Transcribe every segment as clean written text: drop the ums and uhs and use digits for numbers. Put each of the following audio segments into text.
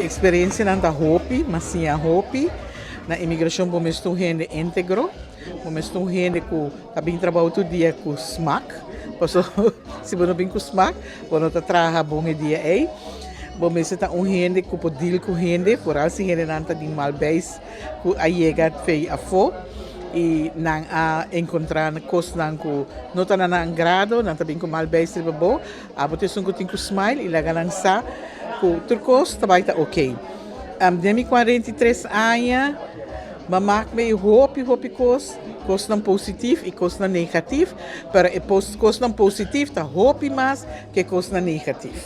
Experiencianan ta hopi, m'a siña hopi. Na inmigracion bo mester un hende integro, bo mester un hende cu ta bin trabou tur dia cu smak, paso si bo no bin cu smak bo no ta traha bon e dia ey. Bo mester ta un hende cu por deal cu hende, foral si hendenan ta di mal beis cu a yega fey afo y nan a encontra cosnan cu no ta na nan grado, nan ta bin cu mal beis riba bo. Abo ta esun cu tin cu smile y laga nan sa cu tur cos ta bay ta ok. Den mi 43 aña m'a mak mey hopi hopi cos, cosnan positif y cosnan negatif, pero e cosnan positif ta hopi mas cu e cosnan negatif.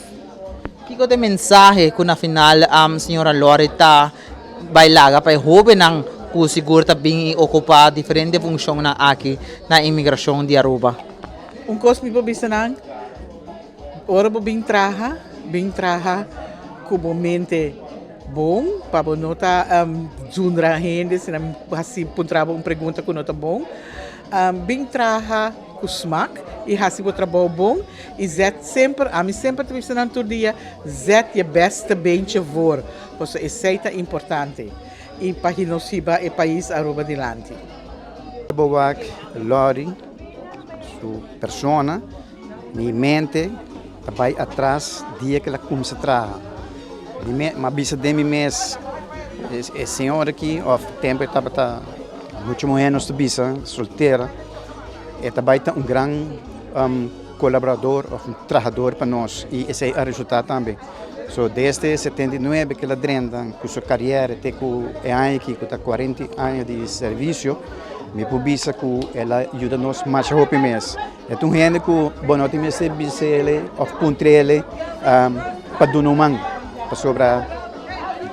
Kiko ta e mensahe ku na final señora Lori ta bai laga pa e hóbennan ku sigur ta bin i okupá diferente funshonnan aki na imigrashon di Aruba? Un kos mi por bisa nan, ora bo bin traha, bin traha ku bo mente bon pa bo no ta zundra hende si nan hasi puntra bo un pregunta ku no ta bon. Bin traha ku smak i hasi bo trabou bon i zet semper, ami semper ta bisa nan tur dia, zet je beste beentje voor, pasobra esei ta importante i pa nos hiba e pais Aruba dilanti. Bo wak Lori su persona, mi mente ta bai atras dia ku el a kumsa traha. Mi a bisa den mi mes e señor aki of tempu e tabata mucho muher nos ta bisa soltera e ta bai ta un gran kolaborador of un trahador pa nos i esei a resulta tambe. So desde 79 ku el a drenta ku su kariera te ku e aña aki ku ta 40 aña di servisio mi por bisa ku el a yuda nos masha hopi mes. E ta un hende ku bo no tin mester bis'ele òf puntr'ele pa duna un man, pasobra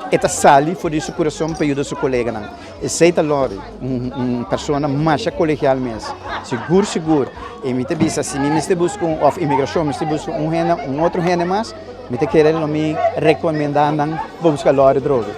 e ta sali for di su kurason pa yuda su koleganan. Esei ta Lori, un persona masha kolegial mes, sigur sigur. I mi ta bisa si mi mester buska un òf imigrashon mester buska un hende, un otro hende mas, mi ta kere lo mi rekomendá nan pa buska Lori Droge.